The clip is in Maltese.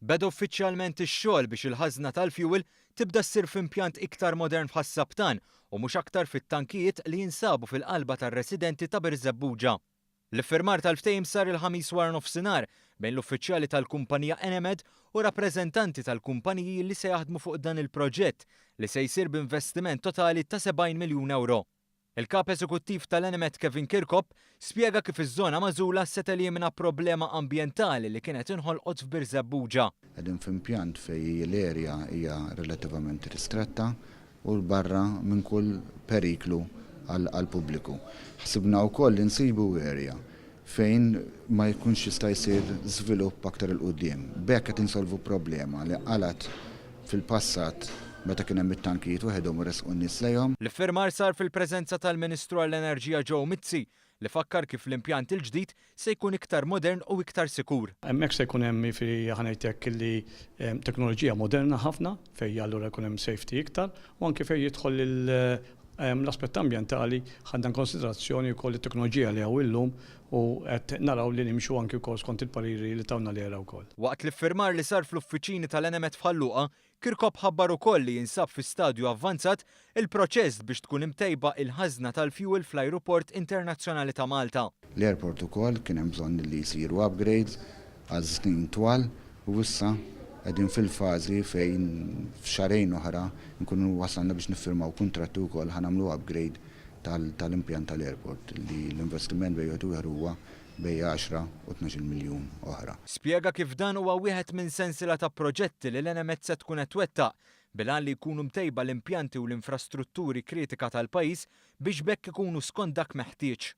Beda uffiċjalment ix-xogħol biex il-ħażna tal-fjuwil tibda ssir f'impjant iktar modern f'Ħas-Saptan u mhux aktar fit-tankijiet li jinsabu fil-qalba tar-residenti ta' Birżebbuġa. L-iffirmar tal-ftehim sar il-Ħamis waranofsinhar bejn l-uffiċjali tal-kumpanija Enemed u rappreżentanti tal-kumpaniji li se jaħdmu fuq dan il-proġett li se jsir b'investiment totali ta' 70 miljun ewro. Il-Kap Eżekuttiv tal-Enemed Kevin Kirkop spjega kif iż-żona magħżula se telimina problema ambjentali li kienet inħolqot f'Birżebbuġa. Qegħdin f'impjant fejn l-area hija relattivament ristretta u 'l barra minn kull periklu għall-pubbliku. Ħsibna wkoll li nsibu area fejn ma jkunx jista' jsir żvilupp aktar 'il quddiem. B'hekk qed insolvu problema li qalgħet fil-passat meta kien hemm it-tankijiet waħedhom u resqu n-nies lejhom. L-iffirmar sar fil-preżenza tal-Ministru għall-Enerġija Joe Mizzi li fakkar kif l-impjant il-ġdid se jkun iktar modern u iktar sikur. Hemmhekk se jkun hemm jiġifieri ħa ngħid hekk li teknoloġija moderna ħafna fejn allura jkun hemm safety iktar u anki fejn jidħol l-aspett ambjentali ħadna inkonsiderazzjoni wkoll it-teknoloġija li hawn illum u qed naraw li nimxu anki wkoll skont il-pariri li tawna l-ERA wkoll. Waqt l-iffirmar li sar fl-uffiċini tal-Enemed f'Ħal Luqa, Kirkop ħabbar ukoll li jinsab fi stadju avvanzat il-proċess biex tkun imtejba il-ħażna tal-fjuwil fl-Ajruport Internazzjonali ta' Malta. L-airport ukoll kien hemm bżonn li jsiru upgrades għal snin twal u issa qegħdin fil-fażi fejn f'xahrejn oħra nkunu wasalna biex niffirmaw kuntratti wkoll ħa nagħmlu upgrade tal-impjant tal-airport li l-investiment bejn wieħed u ieħor huwa bejn għaxra u tnax-il miljun oħra. Spjega kif dan huwa wieħed minn sensiela ta' proġetti li l-Enemed se tkun qed twettaq bil-għan li jkunu mtejba l-impjanti u l-infrastrutturi kritika tal-pajjiż biex b'hekk ikunu skont dak meħtieġ.